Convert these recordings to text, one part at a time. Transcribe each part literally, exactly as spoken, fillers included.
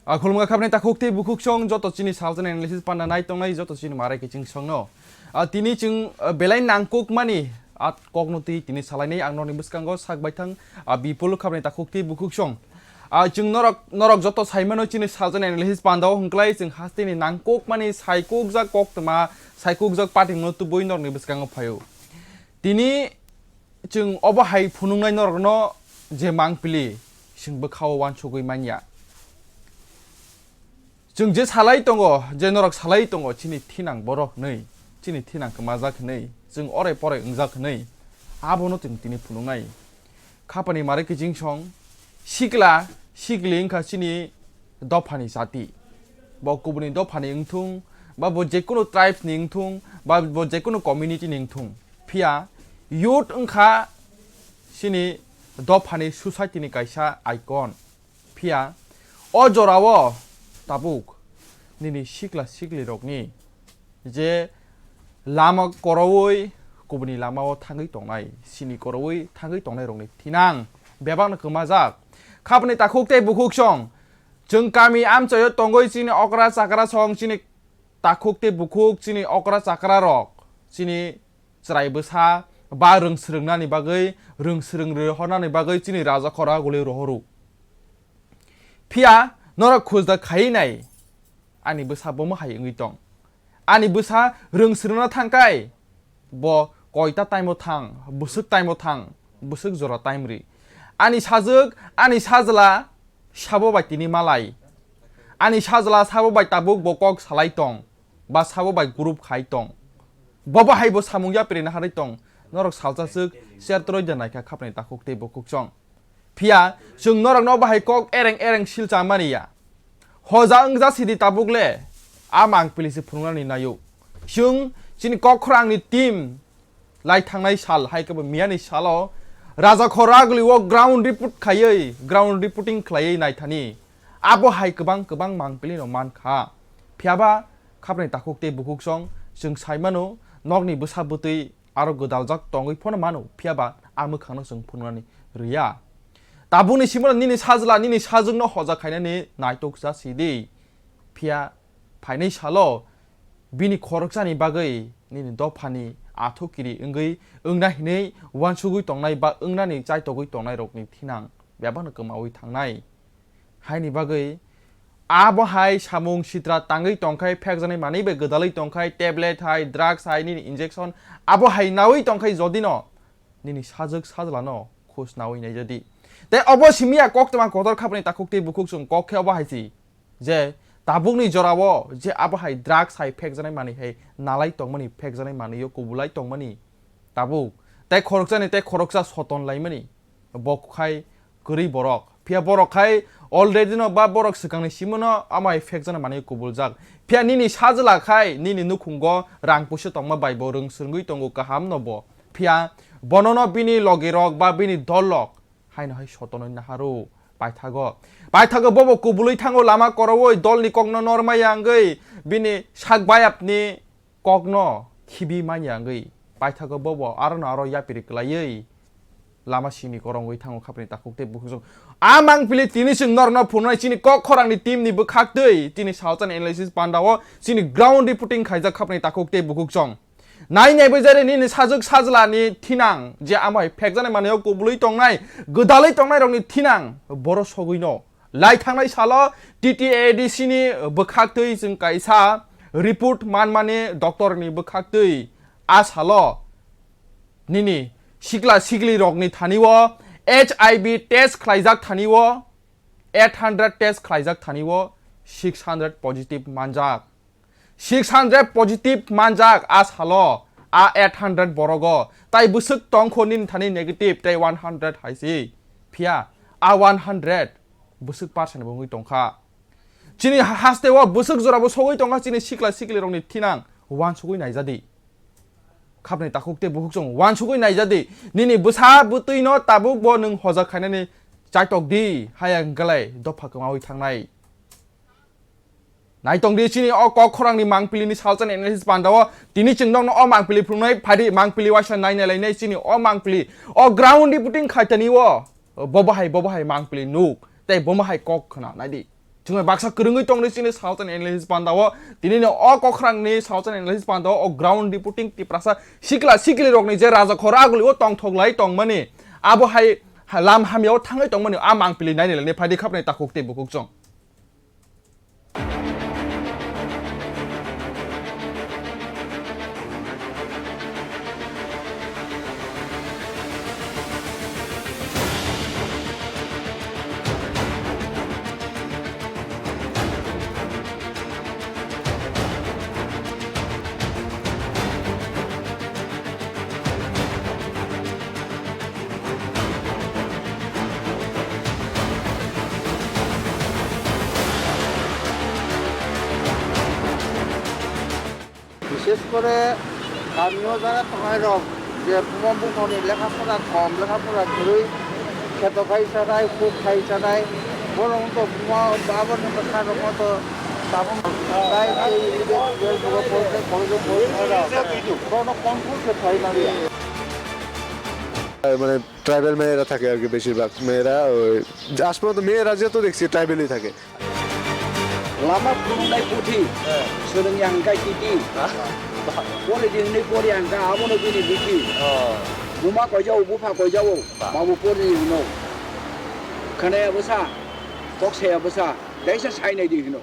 A khulumkha khapni takhuk tei bukhuk song joto chini salsa analysis panda nai tongnai joto chini marai kiching songno. A tini chwng, a, belai nangkuk mani a kokno twi tini salainai ang norni bwskango sak baithang, a, Bipul khapni takhuk tei bukhuk song. A chwng norok, norok joto saimano chini salsa analysis panda o hwnkhlai chwng hasteni nangkuk mani saikukjak koktwma, saikukjak patingno tubui norni bwskango phaio. Tini chwng obo hai phunuknai norokno je mangpili, chwng bwkhao uansugui manya. Chwng je salai tongo, je norok salai tongo, chini thinang borok hwnwi, chini thinang kwmajak hwnwi, chwng orai porai wngjak hwnwi, abono chwng tini phunuknai. Khapani mare kiching song, sikla, sikli wngkha chini dophani jati. Bo kubuni dophani wngthung, ba bo jekunu tribes ni wngthung, ba bo jekunu community ni wngthung. Phiya youth wngkha chini dophani society ni kaisa icon. Phiya o jorao tabuk nini sikla siklirokni je lama koroui kubuni lamao thangwi tongnai, sini koroui thangwi tongnairokni thinang bebakno kwmajak. Khapni takhuk tei bukhuk song, chwng kami amchaio tongwi chini okra chakra song, chini takhuk tei bukhuk, chini okra chakra rok, chini chwrai bwsa ba rwng swrwngnani bagwi, rwng swrwng rwi hornani bagwi chini raja khora guli rohoro. Phiya norok khujda khaiwi nai, ani bwsa bomo hai wngwi tong. Ani bwsa rwng swrwngna thangkai, bo koita time o thang, bwswk time o thang, bwswk jora time ri. Ani sajwk, ani sajla sabo bai tini malai. Ani sajla sabo bai tabuk bo kok salai tong, ba sabo bai group khai tong. Bobo hai bo samung yapri naharwi tong. Norok salsa swk share toroi da naikha khapni takhuk tei bukhuk song. Phiya chwng norokno bahai kok ereng ereng silcha mani ya. Hoja wngja sidi tabuk le, a mangpili se phunuknani naio. Chwng chini kok khorangni team lai thangnai sal hai khe bo miyani salo raja khoragli o ground report khaiwi, ground reporting khlaiwi naithani. Abo hai kwbang kwbang mangpili no mankha. Phiyaba khapni takhuk tei bukhuk song chwng saimano nokni bwsa bwtwi aro gwdaljak tongwi phano mano, phiyaba a mwkhangno chwng phunuknani rwya. Tabukni simono nini sajla, nini sajwkno hoja khainani naitok cha sidi. Phiya phainai salo bini khoroksani bagwi nini dophani athukiri wngwi wngna hinwi uansugwi tongnai ba wngnani chaitogwi tongnairokni thinang bebakno kwmaui thangnai. Haini bagwi abo hai samung sitra tangwi tongkhai, phekjaknai manwi bai gwdalwi tongkhai, tablet hai, drugs hai, nini injection abo hai naui tongkhai, jodino nini sajwk sajlano khus naui naijadi. Tei obo simiya koktwma kotor khapni takhuk tei bukhuk chwng kok khe obo hai si je tabukni jorao je abo hai drugs hai phekjaknai manwi hai nalai tongmani, phekjaknai manwio kubulai tongmani tabuk tei khoroksani tei khoroksa soton laimani. Bo khai kwrwi borok. Phiya borok khai already no ba borok swkangni simono amai phekjana manwi kubuljak. Phiya nini sajla khai nini nukhungo rang puisa tongma bai bo rwng swrwngwi tongo kaham no bo. Phiya bonono bini logirok ba bini dollok haino hai sotonwi naharu paithago. Paithago bobo kubului thango lama koroui dolni kokno norma yangwi bini sak bayapni kokno khibi manya wngwi paithago bobo arono aro yapiri kwlaiwi lama simi korongwi thango khapni takhuk tei bukhuk song. A mangpili tini chwng norokno phunuknai chini kok khorangni team ni bwkhak twi chini salsa ni analysis pandao chini ground reporting khaijak khapni takhuk tei bukhuk song. Nai nai bai jare nini sajwk sajla ni thinang je amo hai phekjaknai manwi o kubului tongnai gwdalwi tongnai rokni thinang boro sogwi no. Lai thangnai salo T T A D C ni bwkhaktwi chwng kaisa report manmani doctor ni bwkhaktwi a salo Nini sikla sikli rokni thani o H I V test khlaijak thani o eight hundred test khlaijak thani o six hundred positive manjak. Six hundred positive manjak a salo, a eight hundred borogo. Tai bwswk tongkho nini thani negative, tai one hundred hai si. Phiya a one hundred bwswk percent bo wngwi tongkha. Chini ha-, haste o bwswk jorabo sogwi tongkha chini sikla sikli rokni thinang, uansugwi naijadi. Khapni takhuk tei bukhukchung uansugwi naijadi. Nini bwsa bwtwino tabuk bo nwng hoja khainani chaitok di, haya hwnkhe lai dopha kwmawi thangnai. Naitong di chini o kok khorangni mangpili ni salsa ni analysis panda o tini chwng nokno o mangpili phunuknai phadi mangpili waisa nainai lainai chini o mangpili o ground reporting khaitani o bo bahai bo bahai mangpili nuk tei bo bahai kok khna naidi. Chwng baksa kwrwngwi tongdi chini salsa ni analysis panda o tini no o kok khorangni salsa ni analysis panda o ground reporting Tiprasa sikla sikli rokni je raja khor aguli o tongthok lai tongmani abo hai lam hamya o thangwi tongmani a mangpili nainai lainai phadi khapnai takhuk tei bukhuk chwng. Bishesh kore kamio jaga tongnai rok je buma buphangni lekha pora kom, lekha pora kwrwi, kheto khai chanai, huk khai chanai, borok wngkha buma aboni bwkha rokno to tabuk tai tei ide twelve bono pori tei college o pori thai rok bono control khe thai manya. মানে ট্রাইবাল মেয়েরা থাকে আর কি, বেশিরভাগ মেয়েরা ওই আজ পর্যন্ত মেয়েরা যত দেখছি ট্রাইবালই থাকে। Lama phunuknai puthi, swrwngya hwnkha kiti. Pori di hwnwi pori hwnkha, abono bini bithi. Buma koijao, bupha koijao, babu pori di hwno. Khanaya bwsa, kok saya bwsa, daisa sainai di hwno.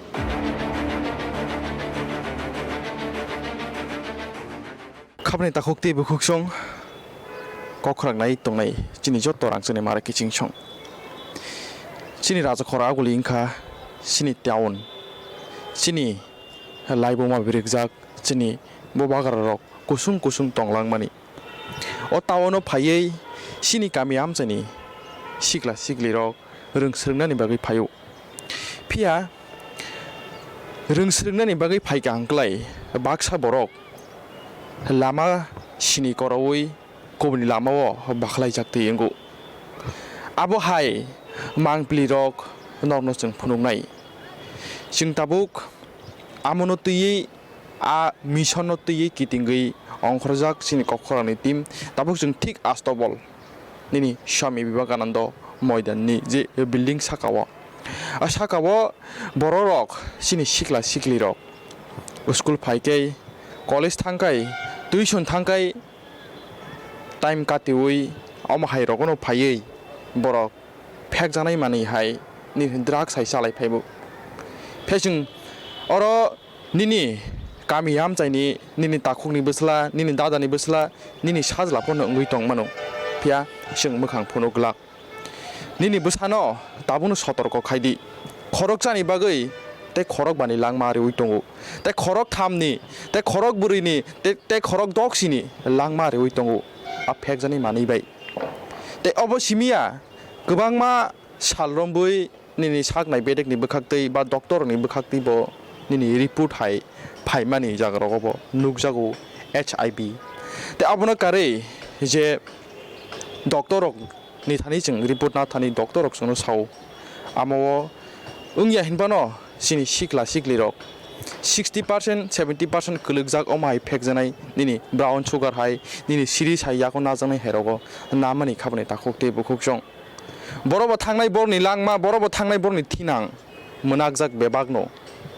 Khapni takhuk tei bukhuk song kok khwrak nai tongnai chini joto rang chini mara kiching song. Chini raja khora aguli wngkha chini town, chini laibuma birikjak, chini bobagra rok kusung kusung tonglang mani. O town o phaiwi chini kami amchaini sikla sikli rok rwng swrwngnani bagwi phaio. Phiya rwng swrwngnani bagwi phaikha hwnkhlai baksa borok lama sini koroui kubuni lamao bakhlaijak twi wngo. Abo hai mangpili rok norokno chwng phunuknai. Chwng tabuk amono twiwi a mission no twiwi kitingwi ongkhorjak chini kokkhorangni team. Tabuk chwng thik astobol nini Swami Vivekananda Moidan ni je building saka o, a saka o borok rok chini sikla sikli rok school phai khe, college thang khe, tuition thang khe, time katiui omo hai rokno phaiwi borok phekjaknai manwi hai ni drugs hai chalai phaibo. Phesing oro nini kami amchaini, nini takhukni bwsla, nini dadani bwsla, nini sajla phano wngwi tong mano. Phiya chwng mwkhang phunuk glak. Nini bwsano tabukno sotorko khai di. Khorokchani bagwi tei khorokbani langma riui tongo. Tei khorokthamni, tei khorokbwrwini, tei, tei khorokdoksini langma riui tongo. A phekjaknai manwi bai. Tei obo simiya kwbangma sal rombwi nini saknai bedekni bwkhaktwi ba doctor rokni bwkhaktwi bo nini report hai phaimani jaga rogo bo nukjago H I V. Tei abono karwi je doctor rok ni thani chwng report na thani doctor rok chwngno sao. Amo o wngya hinphano chini sikla sikli rok sixty percent, seventy percent kwlwkjak omo hai phekjanai nini brown sugar hai, nini siri sai yago najaknai hai rogo namani khabani takhuk tei bukhuk chwng. Borok bo thangnai borokni langma, borok bo thangnai borokni thinang mwnakjak bebakno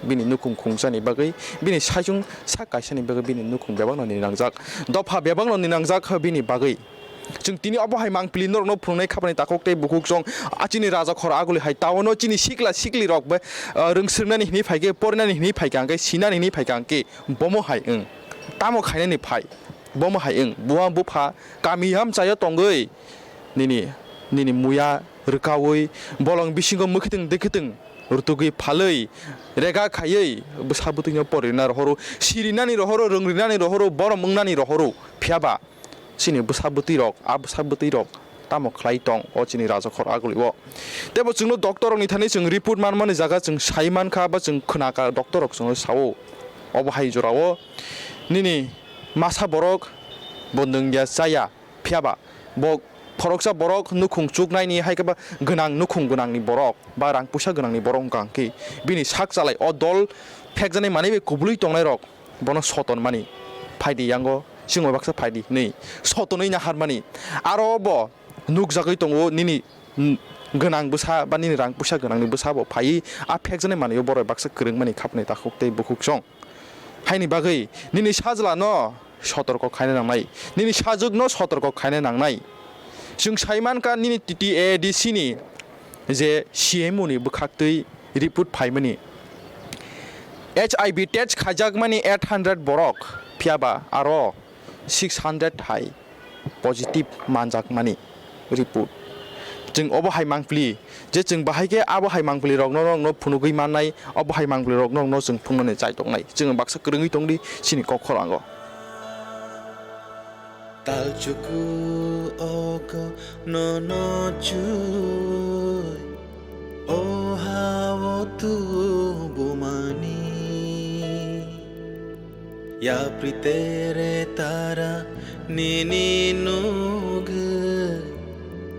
bini nukhung khungchani bagwi, bini saichung sak kaisani bagwi, bini nukhung bebakno ninangjak, dopha bebakno ninangjak bini bagwi. Chwng tini obo hai mangpili norokno phunuknai khabani takhuk tei bukhuk chwng achini raja khor aguli hai town o chini sikla sikli rok bai, ah, rwng swrwngnani hinwi phaikhe, porinani hinwi phaikha hwnkhe, sinani hinwi phaikha hwnkhe bomo hai wng. Tamo khainani phai? Bomo hai wng, buma bupha kami hamchaio tongwi nini, nini muya rwkaui bolong bisingo mwkhitwng dikhitwng rwtugwi phalwi rega khaiwi bwsa bwtwino porinani rohoro, sirinani rohoro, rwngrinani rohoro, borom wngnani rohoro. Phiyaba chini bwsa bwtwi rok, a bwsa bwtwi rok tamo khlai tong o chini rajakhor agulio? Tebo chwngno doctor rokni thani chwng report manmani jaga chwng sai mankha ba chwng khnakha, doctor rok chwngno sao. Obo hai jorao nini masa borok bondong ya chaya, phiyaba bo khoroksa borok nukhung chuknaini hai khe ba gwnang, nukhung gwnangni borok ba rang puisa gwnangni borok wngkha hwnkhe bini sak chalai o dol phekjaknai manwi bai kubului tongnai rok bono soton mani, "Phaidi yango, chwng bai baksa phaidi," hinwi sotonwi naharmani. Aro bo nukjagwi tongo nini, mm, gwnang bwsa ba nini rang puisa gwnangni bwsa bo phaiwi a phekjaknai manwi o borok bai baksa kwrwngmani khapnwi takhuk tei bukhuk chwng. Haini bagwi nini sajlano sotorko khaina nangnai, nini sajwkno sotorko khaina nangnai. Chwng sai mankha nini T T A D C ni je C M O ni bwkhaktwi report phaimani, H I V test khaijakmani eight hundred borok, phiyaba aro six hundred hai positive manjakmani report. Chwng obo hai mangpili je chwng bahai khe abo hai mangpili rokno, rokno phunugwi mannai, obo hai mangpili rokno, rokno chwng phunuknani chai tongnai. Chwng baksa kwrwngwi tongdi chini kok khorango. Talchuku ogo nono chui, o hao tubumani. Yapri tere tara nini nugwi,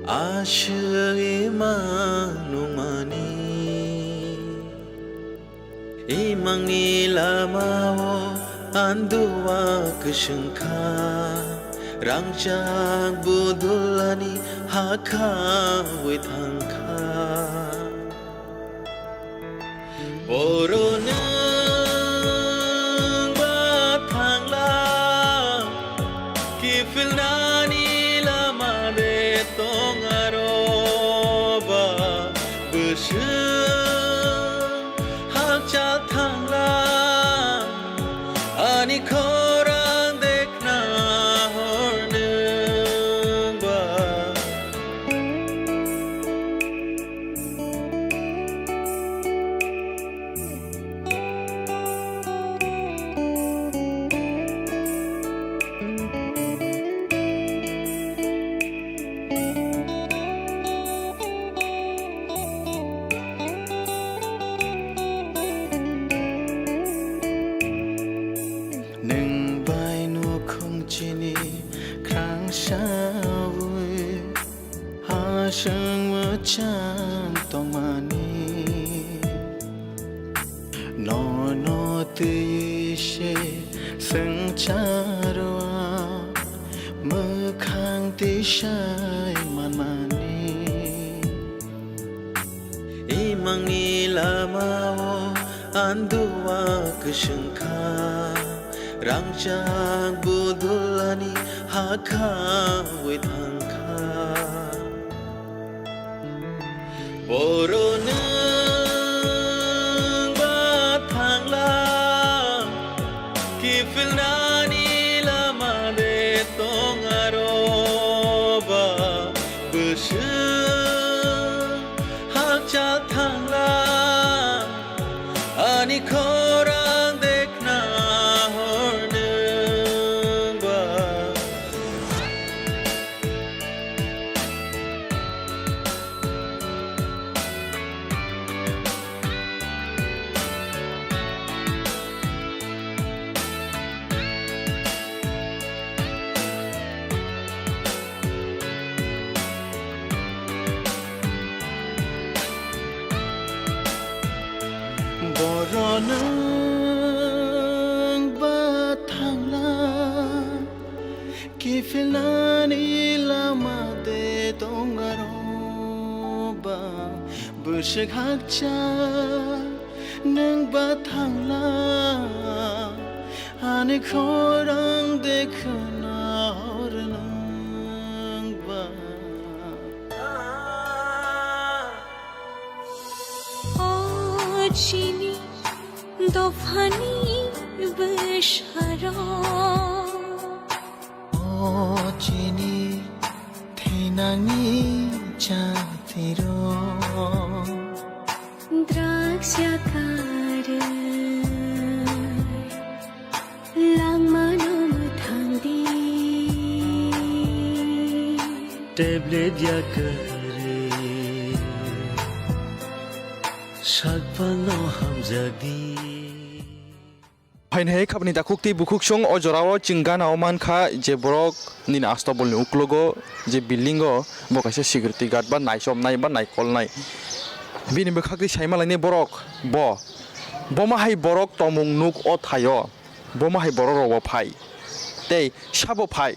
aswk ima nungmani. Imangni lamao andua kwswng kha, rangchak budulani ha khaui thang kha. Boro nwng ba thangla, kiphilnani lama de tong aro ba bwswk hakchal thangla, ani khorang dekhna hor nwng ba. Nwng bai nukhung chini khangsaui. Hasing mwchang tongmani, nono twi se swngcharo mwkhang tisai manmani. Imangni lamao andua kwswng kha, rangchak budulani ha khaui thang kha. Boro nwng ba thangla, kiphilnani lama de tong aro ba bwswk hakchal thangla, ani khorang dekhna hor nwng ba. Boro nwng ba thangla, kiphilnani lama de tong aro ba bwswk hakcha nwng ba thangla, ani khorang dekhna hor nwng ba. O chini dophani bwsarok. Ni chantiro. Drakshya karwi langmano mwthangdi. Tablet yakarwi sakpalno hamjakdi. Phainai khabni takhuk tei bukhuk song o jorao chwng gana o mankha je borok nini asto bolni uklogo je building o bo kaisa security guard ba naichomnai ba naikolnai. Bini bwkhak tei saima lainai borok bo. Bomo hai borok tomung nuk o thaio. Bomo hai borok rok bo phai. Tei sabo phai.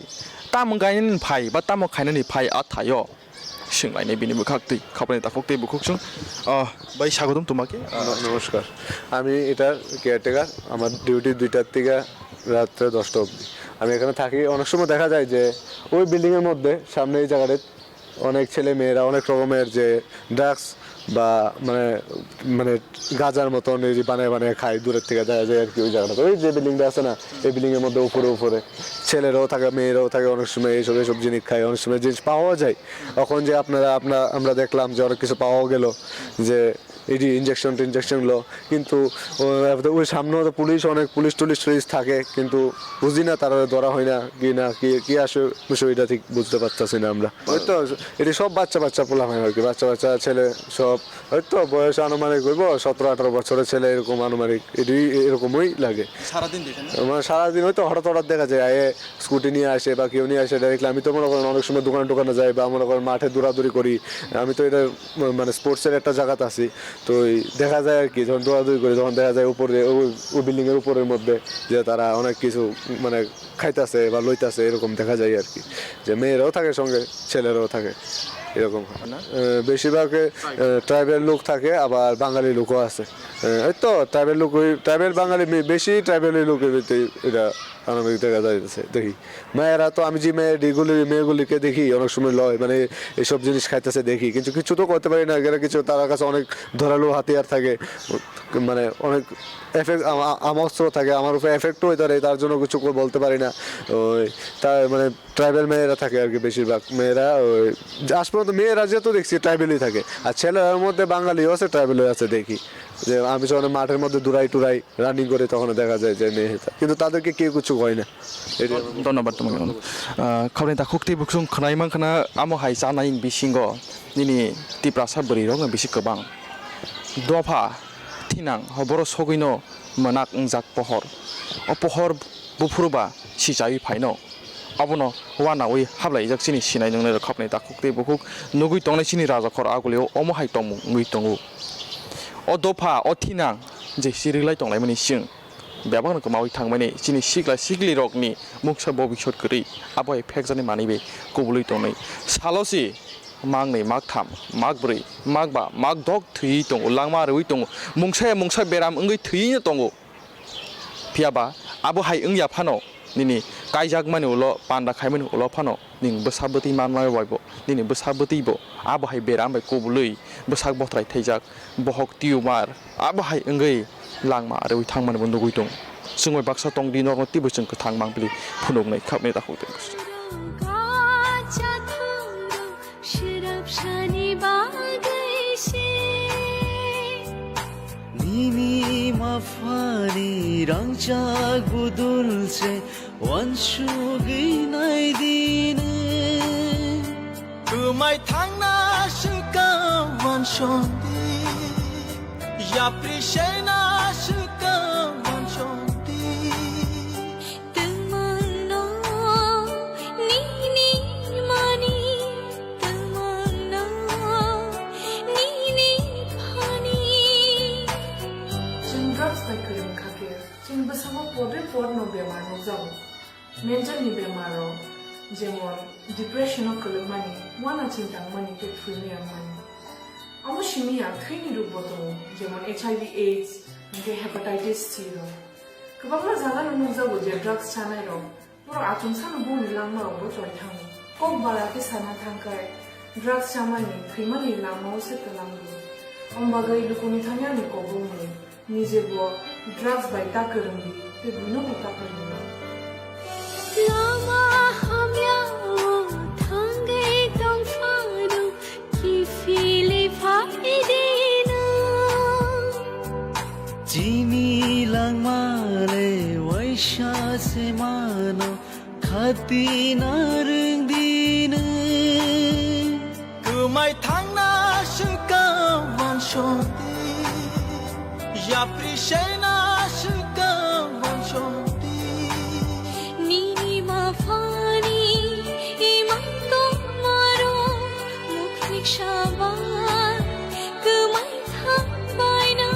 Tamo gainani phai ba tamo khainani phai a thaio. Swnglainai bini bwkhak tei khabni takhuk tei bukhuk song. Ah, bai sagodom tumake. Ah. ন-, নমস্কার। আমি এটার কেয়ারটেকার। আমার ডিউটি দুইটার থেকে রাত্রে দশটা অবধি। আমি এখানে থাকি। অনেক সময় দেখা যায় যে ওই বিল্ডিংয়ের মধ্যে সামনে এই জায়গাতে অনেক ছেলে মেয়েরা অনেক রকমের যে ড্রাগস বা মানে, মানে গাঁজার মতন এই যে বানায় বানায় খায়, দূরের থেকে দেখা যায় আর কি ওই জায়গাটা। ওই যে বিল্ডিংটা আছে না, এই বিল্ডিংয়ের মধ্যে উপরে উপরে ছেলেরাও থাকে, মেয়েরাও থাকে, অনেক সময় এইসব, এইসব জিনিস খায়, অনেক সময় জিনিস পাওয়া যায়। এখন যে আপনারা, আপনারা, আমরা দেখলাম যে অনেক কিছু পাওয়া গেল, যে এই যে ইঞ্জেকশন টিঞ্জেকশনগুলো, কিন্তু ও, ওই সামনেও তো পুলিশ, অনেক পুলিশ টুলিশ টুলিশ থাকে, কিন্তু বুঝি না তারা ধরা হয় না কি না, কি, কি আসে বিষয় এটা ঠিক বুঝতে পারতাছি না আমরা। ওই তো, এটি সব বাচ্চা বাচ্চা পোলাপান আর কি, বাচ্চা বাচ্চা ছেলে সব, হয়তো বয়স আনুমানিক হইব সতেরো আঠারো বছরের ছেলে, এরকম আনুমানিক এটি এরকমই লাগে। সারাদিন দেখে না? মানে সারাদিন হয়তো হঠাৎ হঠাৎ দেখা যায়, আয়ে স্কুটি নিয়ে আসে বা কেউ নিয়ে আসে ডাইরেক্টলি। আমি তো মনে করেন অনেক সময় দোকানে টোকানে যাই বা মনে করেন মাঠে দৌড়াদৌড়ি করি, আমি তো এটা ম-, মানে স্পোর্টসের একটা জায়গাতে আছি, তো ওই দেখা যায় আর কি, যখন দৌড়াদৌড়ি করি তখন দেখা যায় উপরে ওই, ওই বিল্ডিংয়ের উপরের মধ্যে যে তারা অনেক কিছু মানে খাইতাছে বা লইতাছে, এরকম দেখা যায় আর কি, যে মেয়েরাও থাকে সঙ্গে, ছেলেরাও থাকে, এরকম হয়। না? আহ, বেশিরভাগ আহ, ট্রাইবাল লোক থাকে, আবার বাঙালি লোকও আছে। আহ, এই তো ট্রাইবাল লোক, ওই ট্রাইবাল বাঙালি বে-, বেশি ট্রাইবালি লোকের ভিতরে এটা আনুমানিক দেখা যাইতেছে, দেখি। মেয়েরা তো, আমি যে মেয়েগুলি, মেয়েগুলিকে দেখি অনেক সময় লয়, মানে এইসব জিনিস খাইতেছে দেখি, কিন্তু কিছু তো করতে পারি না। এরা কিছু, তার কাছে অনেক ধারালো হাতিয়ার থাকে, মানে অনেক এফেক্ট, আম-, আম-, অস্ত্র থাকে, আমার উপরে এফেক্টও হইতে পারে, তার জন্য কিছু কো-, বলতে পারি না। ওই, তার মানে ট্রাইবাল মেয়েরা থাকে আর কি, বেশিরভাগ মেয়েরা ওই, যে আজ পর্যন্ত মেয়েরা যত দেখছি ট্রাইবালই থাকে, আর ছেলেদের মধ্যে বাঙালিও আছে, ট্রাইবালও আছে দেখি, যে আমি যখন মাঠের মধ্যে দৌড়াই টুরাই, রানিং করে, তখন দেখা যায় যে মেয়ে এটা। কিন্তু তাদেরকে কেউ কিছু কয় না। এটা ধন্যবাদ তোমাকে। আহ, khabrani takhuk tei bukhuk khwnai mankha na, amo hai chanai bisingo nini Tiprasa bwrwi rok bisi kwbang. Dopha thinang ho boro sogwino mwnak wngjak pohor. O pohor buphuru ba sichawi phaino. Abono wanawi hablaijak chini sinai nwngnai rok khabni takhuk tei bukhuk nugwi tongnai chini rajakhor agulio omo hai tongmung wngwi tongo. O dopha, o thinang je siriklai tonglaimani chwng bebakno kwmawi thangmani chini sikla siklirokni mungsa bobisot kwrwi abo hai phekjaknai manwi bai kubului tongnai. Salo si mangnwi, maktham, makbrwi, makba, makdok thwiwi tongo, langma rwui tongo, mungsa ya mungsa beram wngwi thwiwi no tongo. Phiya ba abo hai wngya phano, nini kaijakmani ulo, panda khaimani ulo phano, ning bwsa bwtwi manma bai bo, nini bwsa bwtwi bo abo hai beram bai kubului bwsak botrai thaijak, bohok tumor, abo hai wngwi langma rwui thangmani bo nugwi tongo. Chwng bai baksa tong di, norokno teibo chwng kwthang mangpili phunuknai khabni takhuk tei. Srapsani bagwi se nini maphani rangchak budul se wansugwi nai dine. Kwmai thangna swkang wansong di, yapri sena swkang wansong di. Twmano nini mani, twmano nini phani. Chwng drugs bai kwrwng kha khe, chini bwskango por bai por no bemar nukjago. Mental ni bemar rok, jemon depression o kwlwkmani, uanaching tangmani tei thwimani wngmani. Omo simi ya thwini rwkbo tongo, jemon H I V AIDS, hwnkhe hepatitis C rok. Kwbangma jaga no nukjago je drugs chanai rok, borok achomsa no bongni langma rokbo choi thango. Kok bara khe sana thangkhai, drugs chamani, thwimani lama o se twlang rwo. Om bagwi lukuni thani ani kok bongni. Nije bo drugs bai ta kwrwngdi, tei buino bo ta kwrwngdi. Lama hamya o thangwi tongkha. Waisa se mano khati narwng di nwng. Kwmai thangna swngkha wansong di, yapri sena swngkha wansong di. Nini maphani imang tongmaro mukhnik sabai kwmai thangbaina.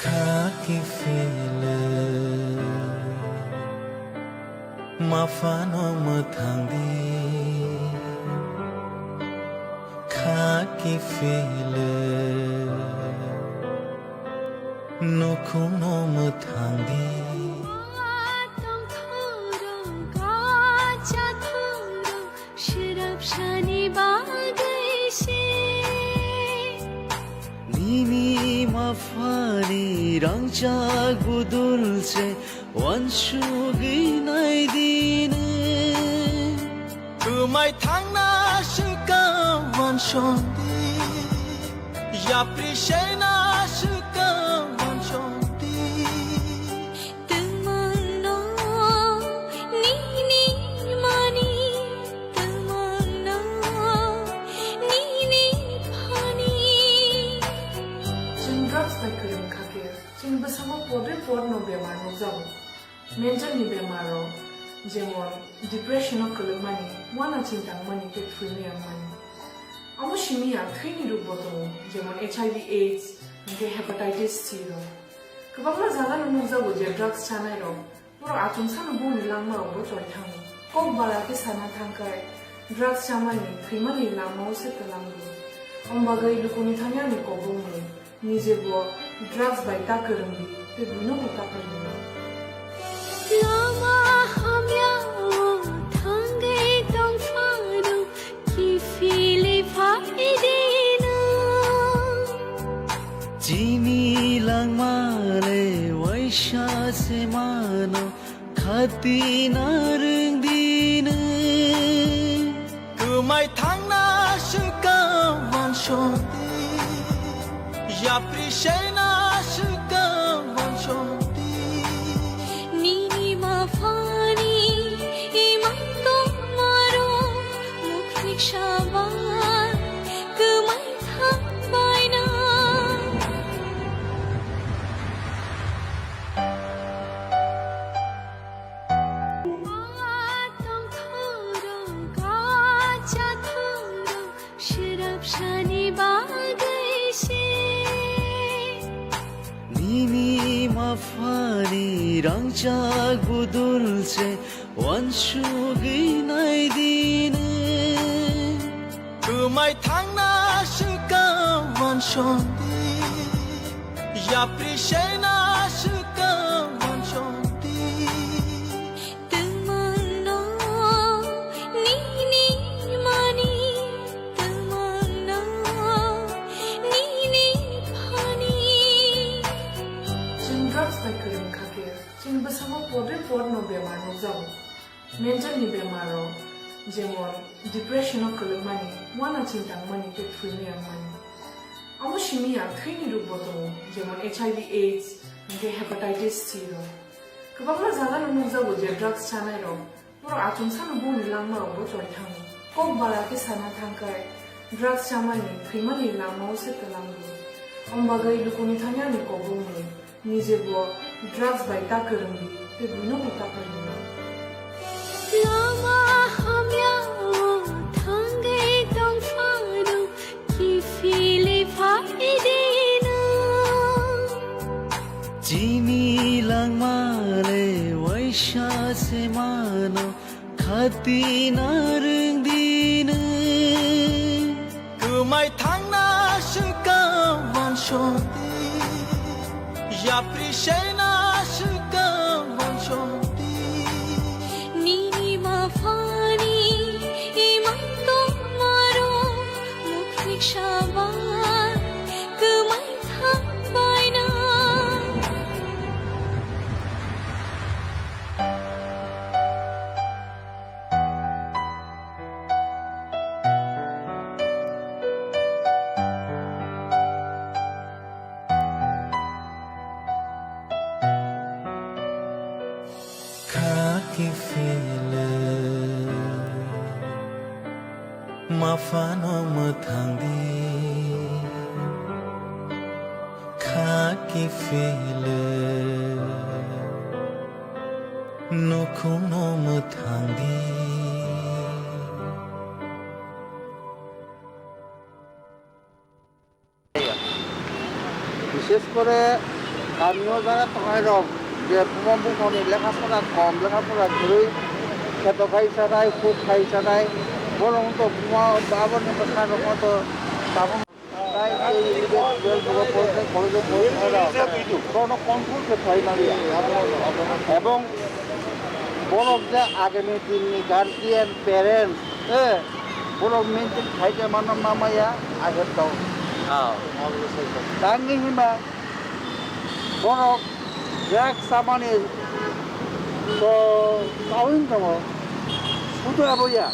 Kha kiphilwi maphano mwthang di, kha kiphilwi nukhungno mwthang di. Tongthoro, kacha thoro, swrapsani bagwi se. Nini maphani rangchak budul se wansugwi nai di nwng. Kwmai thangna swngkha wansong di, yapri sena swngkha wansong di. Twmangno nini mani, twmangno nini phani. Chwng drugs bai kwrwng kha khe, chini bwskango podre podno bemar nukjago. Mental ni bemar rok, jemon depression o kwlwkmani, uana chintangmani tei thwimani wngmani. Omo simi ya thwini rukbo tongo, jemon H I V AIDS, hwnkhe hepatitis C rok. Kwbangma jagano nukjago je drugs chanai rok, borok achomsano bongni langma rogo choi thango. Kok bara khe sana thangkhai, drugs chamani, thwimani lamao se twlango. Omo bagwi lukuni thani ani kok bongni, nije bo drugs bai ta kwrwngdi, tei buino bo ta kwrwngdi. Lama hamya o thangwi tongphano, kiphilwi phaidi nwng. Chini langma le waisa se mano, khati narwng di nwng. Kwmai thangna swngkha wansong di, yapri sena swngkha wansong di. Nini maphani imang tongmaro mukhnik sabai kwmai thangbaina. Tongthoro, kacha thoro, swrapsani bagwi se. Nini maphani rangchak budul se wansugwi nai di nwng. Kwmai thangna swngkha wansong di, yapri sena swngkha wansong di. Twmangno nini mani, twmangno nini phani. Chwng drugs bai kwrwng kha khe, chini bwskango podre podno bemar nukjago. Mental ni bemar rok, jemon depression o kwlwkmani, uana chintangmani tei thwimani wngmani. Omo simi ya thwini rukbo tongo, jemon H I V AIDS, hwnkhe hepatitis C rok. Kwbangma jagano nukjago je drugs chanai rok, borok achomsano bongni langma rogo choi thango. Kok bara khe sana thangkhai, drugs chamani, thwimani lamao se twlango. Omo bagwi lukuni thani ani kok bongni, nije bo drugs bai ta kwrwngdi, tei buino bo ta kwrwngdi. Lama hamya o thangwi tongphano, kiphilwi phaidi nwng. Chini langma le waisa se mano, khati narwng di nwng. Kwmai thangna swngkha wansong di, yapri sena swngkha wansong di. Nini maphani imang tongmaro mukhnik sabai kwmai thangbaina. Kiphilwi maphano mwthang di, kha kiphilwi nukhungno mwthang di. বিশেষ করে স্থানীয় যারা tongnai rok je buma buphani lekha pora kom, lekha pora kwrwi, kheto khai chanai, huk khai chanai, borok to buma aboni bwskango to tabuk tai ei twelve poro porikha college-o porikha rok bono control khe phai maliya. Ebong borok je agami dinni guardian, parents, eh, borok maintain khai khe mano mamaya, I have doubt. Oh. Tangwi hima borok drugs samani to tawin tongo. Sudu aboya.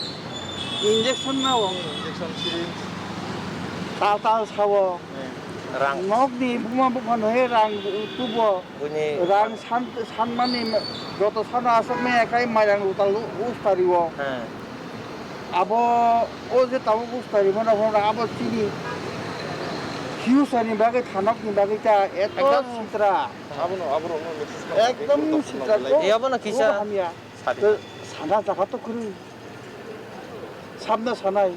Injection nao. Injection syringe. Tal tal sao. Eh, rang. Nokni buma buphano he rang tubo. Buini rang san, sanmani joto sano aswk maya khai mairang lutal ustario. He. Abo o je tabuk ustari mano hwnba abo chini future ni bagwi thanok ni bagwi ta eto ekdom sitra. Abono, aborokno notice kha. Ekdom sitra. Abono kisa. Hamya. Sadi. Sana jaga to kwrwi. Sabna sanai.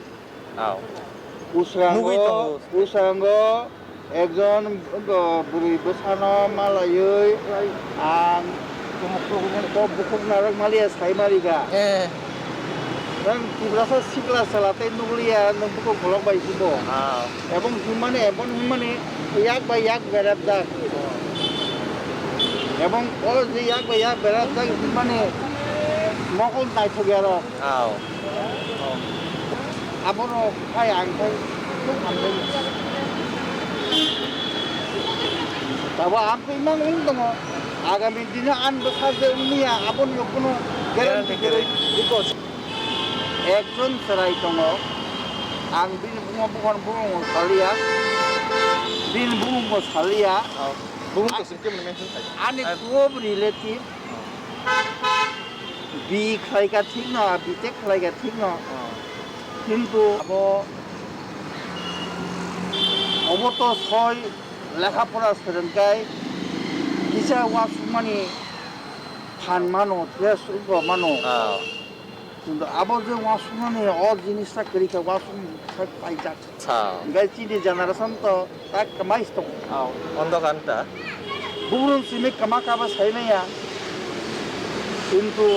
Aw. Usrango, nugwi tongo. Usrango ekjon, uh, bwrwi bwsano malaiwi ang kok bukhuk narwk maliya sai mariga. Eh. Nang Tiprasa sikla sala tei nukliya, nang bukhuk bolok bai sibo. Aw. Ebong hwnmani, ebong hwnmani yak bai yak berajak. Ebong o je yak bai yak berajak hwnmani mokol naithok yarok. Aw. Abono khai ang khai khub hamjak. Tabo ang khai mang wng tongo. Agami dino ang bwkha je wngya aboni bono guarantee kwrwi. Ekjon chwrai tongo. Ang bini buma buphano bumungno saliya. Bini bumungno saliya. Bumung to sing khe mention khai. Ani close relative. B khlaika thikno, B tech khlaika thikno. Kintu abo, obo to soi lekha pora swrwngkhai kisa uansukmani phan mano, tei swrwngbo mano. Kintu abo je uansukmani o jinis ta kwrwi kha, uansukmani kha paijak. Sa. Hingke chini generation to tak kwmai se tongo. Aw, ondo kanta. Bugrung simi kwma kaba sai maya. Kintu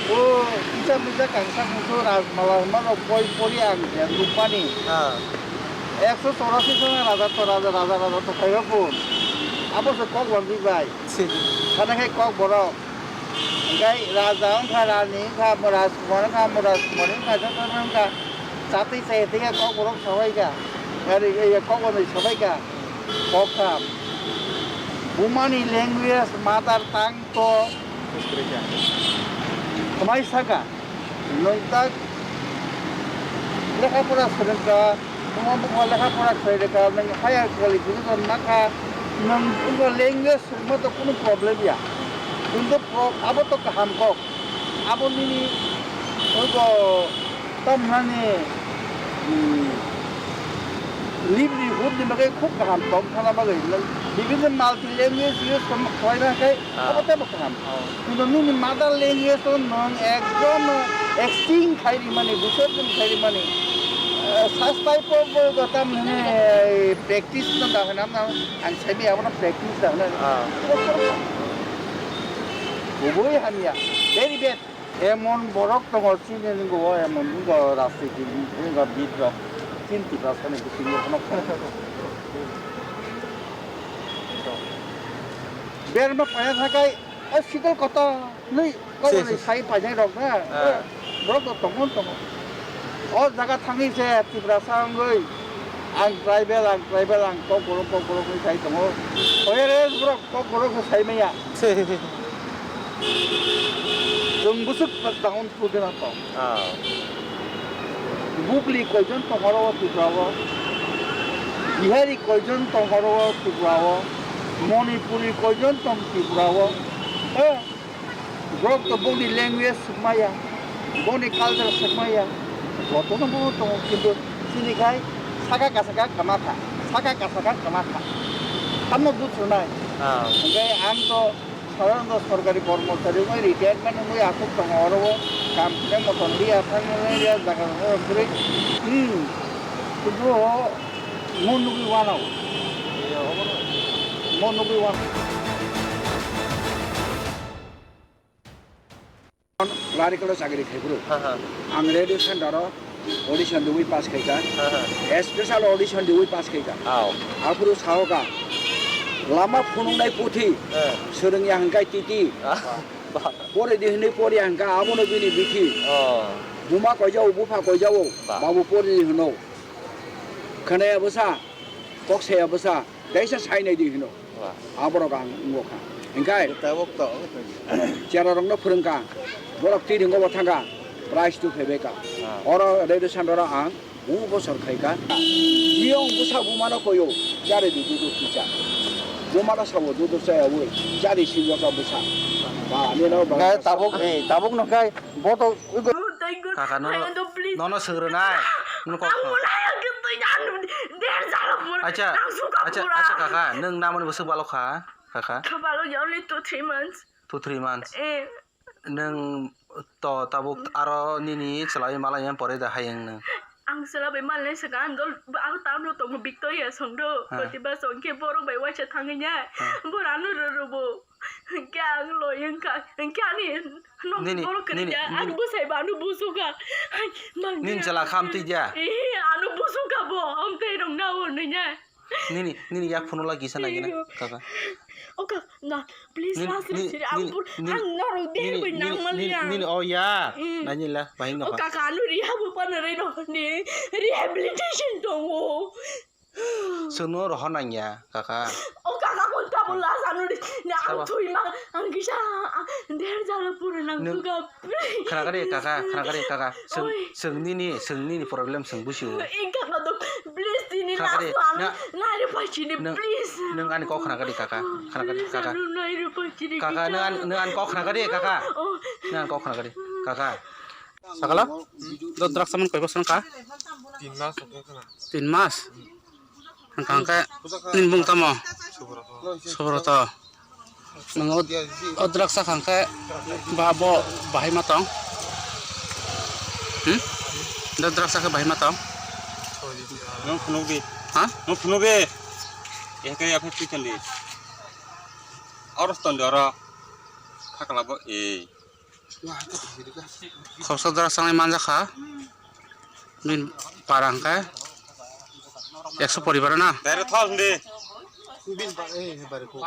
o kisa misa kangsa kungsu rajmala hwnma rok boi pori ang je nukmani. Ah. Ekso chorasi jona raja to raja, raja, raja to khaima pun. Abo se kok wngwi bai. Si. Sana khai kok borok. Hingke raja wngkha, rani wngkha, rajkumar wngkha, rajkumar wngkha, joto wngkha. Chatwi chaya tei kokborok sabaikha. Ari, iya, kokborok sabaikha. Kokkam. Bumani language, mother tongue to kwmai saka. Nwng tak lekha pora swrwngkha. Buma buma lekha pora khlai rwkha, nwng higher qualification ma kha, nwng wngkha language swrwngma to kunu problem ya. Kintu pro-, abo to kaham kok. Abo nini wngkha tamnani, hmm, livelihood ni bagwi khub kaham tong thana bagwi. Nwng bibinno multi language use khlaina khe Ah. Abo teibo kaham. Oh. Kintu nini mother language o nwng ekdom extinct khai rimani, bisorjon khai rimani. Eh, sas type of, eh, tam hwnwi, eh, practice no da hwnam na, ang sai maya abono practice da hwnwi. Ah. Kubui hamya, very bad. Emon borok tongo chini nunggo, emon nunggo rajniti nunggo bid rok. Chini Tiprasa ni bisingo kheno. Berma paya thakai, o sikol kotor nui, kok Si, si. Sai painai rok na. Ah. Borok rok tongo, tongo. O jaga thangwi se Tiprasa wngwi, ang tribal, ang tribal, ang kokborok, kokborok wngwi sai tongo. Hoyare borok kokborok se sai maya. Si. Chwng bwswk down to the tong. Ah. Bugli koijon tong oro o Tripura o? Bihari koijon tong oro o Tripura o? Manipuri koijon tong Tripura o? Eh? Borok to bongni language swkmaya, bongni culture swkmaya, jotono bo tongo, kintu chini khai saka kasaka kwma kha, saka kasaka kwma kha. Tamo bujrwnai. Ah. Hwnkhe ang to sadharanto sorkari kormochari wngwi retirement wngwi aswk tongo, oro o kam khe motom liya, thangmani liya, jaga rok kwrwi. Hmm. Kintu o mo nugwi wanao. Mo nugwi wanao. Lari kalo chakri khai phuru. Ha, ha. Ang radio center o audition diwi pass khai kha. Ha, ha. Special audition diwi pass khai kha. Aw. Aphuru sao kha. Lama phunuknai puthi. Ha. Swrwngya hwnkhe titi. Ah, ba. Pore di hwnwi pore hwnkhe abono bini bithi. Oh. Buma koijao, bupha koijao. Ba. Babu pore di hwno. Khwnaya bwsa, kok saya bwsa. Teisa sai nai di hino. Wah. Aborok ang wngo kha. Hingkai tabuk to. Chera rokno phwrwng kha. Borok twi ringo bo thang kha. Prize tu phaibai kha. Ah. Oro radio center o ang bu bosor khai kha. Biyong bwsa bumano koyo. Jare di dudu kicha. Bumano sabo dudu chaya wi. Jari si yoka bwsa. Ba ani no ba. Hingkai tabuk, eh, tabuk no kai. Boto. Kaka, nono, nono swngwrwnai. Nono kok. Acha, acha, acha, kaka, nwng namani bwswk balok kha, kaka? Balok ya, only two, three months. Two, three months. Eh. Nwng to tabuk aro nini chwlai malai pore da hayung nwng. Ang chwla bai malnai swkang, ang dol, ang town o tongo, Victoria songdo, ha. Kotibas hwnkhe borok bai waisa thangwi ya. Ha. Bor ano rwrwbo. Hwnkhe ang loi wngkha, hwnkhe ani nok nini, borok kwrwi nini, ya, ang nini, bwsai bo ano busuka. Nini chwla khamtwi ya. Eh, ano busuka bo, amtwi rok na hwnwi ya. Nini, nini yak phone la kisa nai gina, kaka. O kaka, na, please, nini, last nini, siri, ang nini, pur-, nini, ang norok nini, dehai bai nini, nang mali nini, ya. Nini, oh ya, mm. Nani la, bahing no. O kaka, ano rehab o pano rei no, ni rehabilitation tongo. Chwngno rohor nangya, kaka. O kaka, bo tamo last ano ni, na ang thui ma, ang kisa, ah, der jalo pura nang suka. Khwnakhadi kaka, khwnakhadi kaka. Chwng, chwng nini, chwng nini problem chwng busiwo. Please, tini last ano nairi pachini, please. Nwng ani kok khwnakhadi kaka, khwnakhadi kaka. Kaka, nwng ani, nwng ani kok khwnakhadi kaka. Nwng ani kok khwnakhadi kaka. Sakala? Do drugs man koi bosong ka? Tin mas. Tin mas? Hwnkha hwnkhe nini bung tamo? Subroto. Nwng o, o drugs sakha hwnkhe ba bo bahai ma tong? Hmm? Do drugs sakha bahai ma tong? Nwng phunuk di. Ha? Nwng phunuk di. Ehke aphe twi tondi. Oro tondi oro. Khakla bo e. Khoroksa dara sanai manja kha. Bini para hwnkhe ekso poribar na. Direct thok di. Bini ba, eh, bare ko.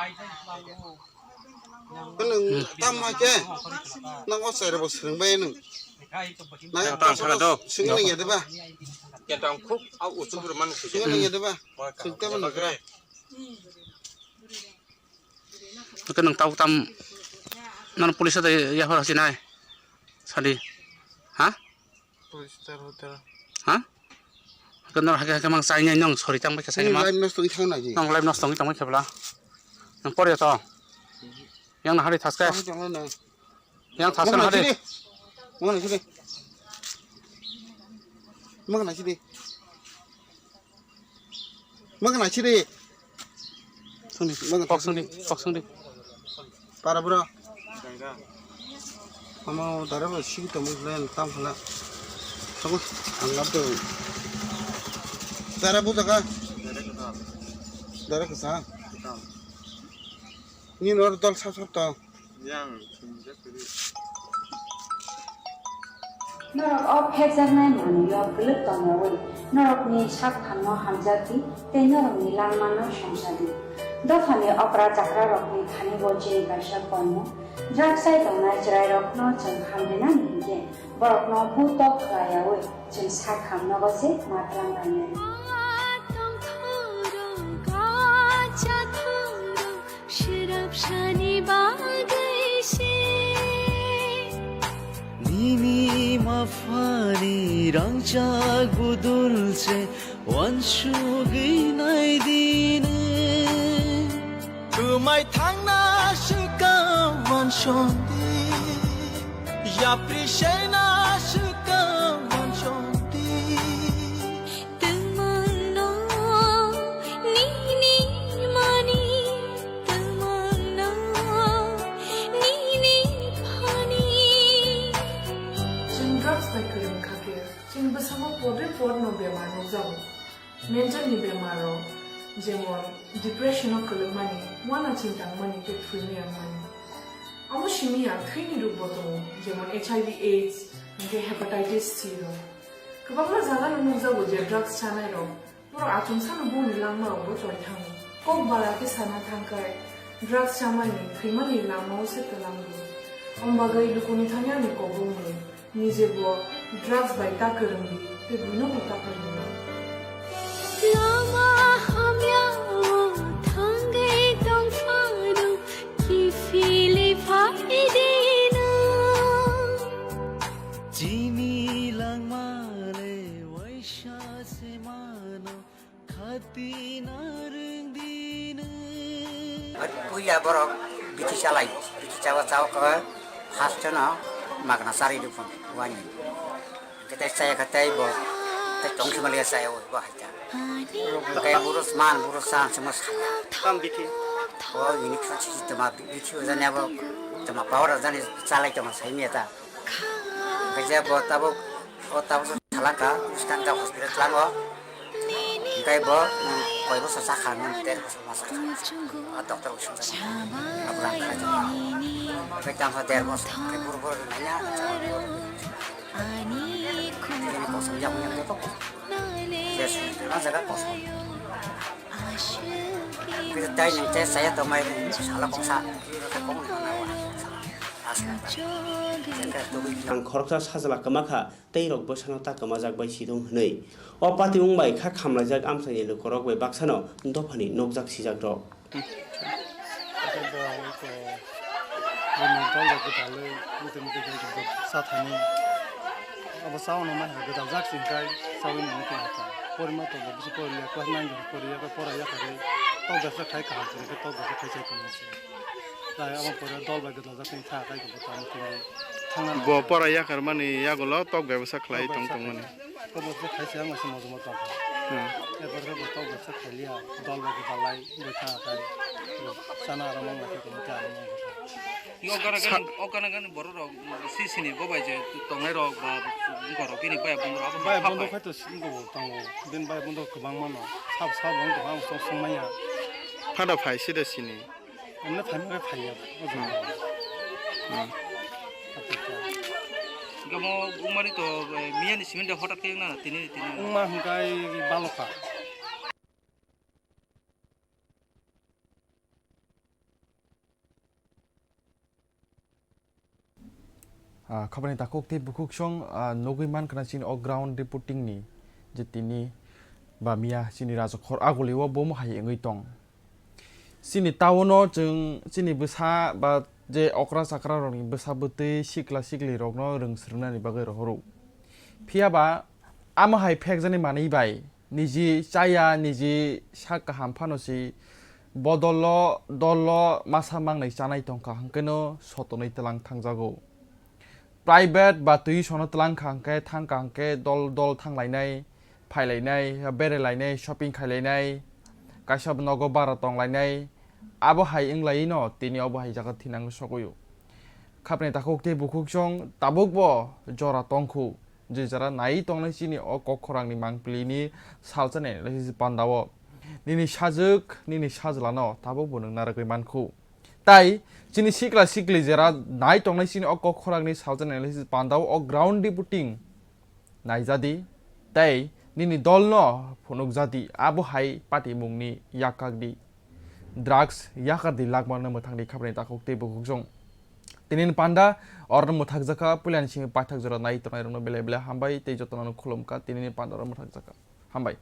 Nwng tam ma khe? Nwng o chwrai bo swrwng bai nwng. Nwng tam saka do. Swngna ya de ba? Ya tam khuk au uchu bro man. Swngna ya de ba? Swngte man gra. Oke, nwng tabuk tam, nono police de yaphar hachinai sadi, ha? Police tar hotel. Ha? Oke, nor hake hake mang chainai nwng sori tang bai khe chainai ma. Live nosto wngwi thang nai. Nwng live nosto wngwi tang bai khe bla. Nwng pore to. Yang na hari thaske. Yang thaske na hari. Mang na sidi. Mang na sidi. Mang na sidi. Sungdi, mang kok sungdi, kok sungdi. Para bro. Amo dara bo sigi tongmani plan tam khala. Tamo ang lab do. Dara bo jaga. Dara kasa. Ni nor dol sa sor to. Yang, sinjak tadi. Norok o phekjaknai manwio kwlwk tongyawi norokni sak phanno hamjakdi tei norokni langmano songchadi. Dophani okra chakrarokni thani bo chini kaisa koimung, drugs chai tongnai chwrairokno chwng hamrina hinkhe borokno butok khlaiyawi chwng sak hamnogo se matwrang lainai. Srapsani bagwi se. Nini maphani rangchak budul se wansugwi naidi nwng. Kwmai thangna swkang wansong di. Yapri shena shwkang manchonti. Twmano nini mani, twmano nini phani. Chwng drugs bai kwrwng kha khe, chwng bwskango podre podno bemar nukjago. Mental ni bemar rok, jemon depression o kwlwkmani, uanaching tangmani tei thwimani wngmani. Omo simi ya thwini rwkbo tongo, jemon H I V AIDS, hwnkhe hepatitis C rok. Kwbangma jagano nukjago je drugs chanai rok, borok achomsano bongni langma rogo choi thango. Kok bara khe sana thangkhai, drugs chamani, thwimani lamao se twlango. Omo bagwi lukuni thani ani kok bumui. Nije bo drugs bai ta kwrwngdi, tei buino bo ta kwrwngdi. Lama hamya o thangwi tongphano, kiphilwi phaidino. Chini langma le waisa se mano. Puila borok bithi chalai, bithi chawa chawa khe first no magna chari rw phano wani. Kete chaya khe tei bo tei tong sima liya chaya bo hai ta. Khe burus man burus san sima saya. Kam bithi. O ini kha si tama bithi o jani abo tama power jani chalai tama sai miya ta. Khe je bo tabuk O tabuk thalangkha, Wisconsin hospital thalango. Hingkai bo, mm, koi bosor sakha, nang ter bosor ma sakha. A doctor bo sumsa ma. Abra kha. Hingkai tangsa der bosor, hingkai buru buru nanya. Ini kosong yang yang joto kosong. Yes, na jaga kosong. Kita tai nang tes saya to mai sala kongsa. Kong na na wa. Asal. Ang khoroksa sajla kwma kha. Tei rok bwsano ta kwmajak bai sidung hwnwi. O pati wng bai kha khamlaijak amchaini lukurok bai baksano dophani nukjak sijakrok. Abo saono mai ha gwdal jak singkai saui nini tong kha. Porima tongo bisi poriya class nine jong poriya khe pora yakarwi tok besa khai kaham sini khe tok besa khai chai tongma se. Lai abo pore dol bai gwdal jak sing kha kai khe bo tamo tini thangna. Bo pora yakar mani yagulo tok bebsa khlai tong tongmani. Tok bebsa khai se ang se mojomo tong kha. Hmm. Erpor khe bo tok bebsa khai liya dol bai gwdal lai bai kha kai. Sana aro mang lai khe tongma khe aro mang lai khe. Ni o gana gani, o gana gani borok rok si sini bo bai je tongnai rok ba borok bini bai bung rok abo bai bung khai to sini bo tongo. Bini bai bung kwbang mano. Sab sab bung to ang song song maya. Phada phai sida sini. Emne phai mare phai ya. Hmm. Gamo umani to miya ni simin de hotat ke na tini tini. Uma hingkai baloka. Ah, khabani takhuk tei bukhuk song, ah, nugwi mankha chini o ground reporting ni je tini ba miya chini rajakhor aguli o bomo hai wngwi tong. Chini town o chwng chini bwsa ba je okra chakra rokni bwsa bwtwi sikla sikli rokno rwng swrwngnani bagwi rohoro. Phiya ba amo hai phekjaknai manwi bai niji chaya, niji sak kaham phano si bodolo dolo masa mangnai chanai tongkha hwnkhe no sotonwi twlang thangjago. Private ba twi sono twlang kha hwnkhe thang kha hwnkhe dol dol thang lainai, phai lainai, bere lainai, shopping khai lainai, kaisa nogo bara tong lainai, abo hai wng lai no tini obo hai jaga thinang sogwi o. Khapni takhuk tei bukhuk song tabuk bo jora tongkhu. Je jora nai tongnai chini o kok khorang ni mangpili ni salsa ni panda o. Nini sajwk, nini sajla no tabuk bo nwng narwgwi mankhu. Tai chini sikla sikli jera nai tongnai chini o kok khorang ni salsa ni panda o ground reporting naijadi tei nini dol no phunukjadi abo hai patimung ni yakak di. Drugs yakar di lakma no mwthang di khapni takhuk tei bukhuk song. Tini ni panda oro no mwthak jakha puila ni simi paithak jora nai tongnai rok no belai belai hambai tei joto no khulum kha tini ni panda oro mwthak jakha. Hambai.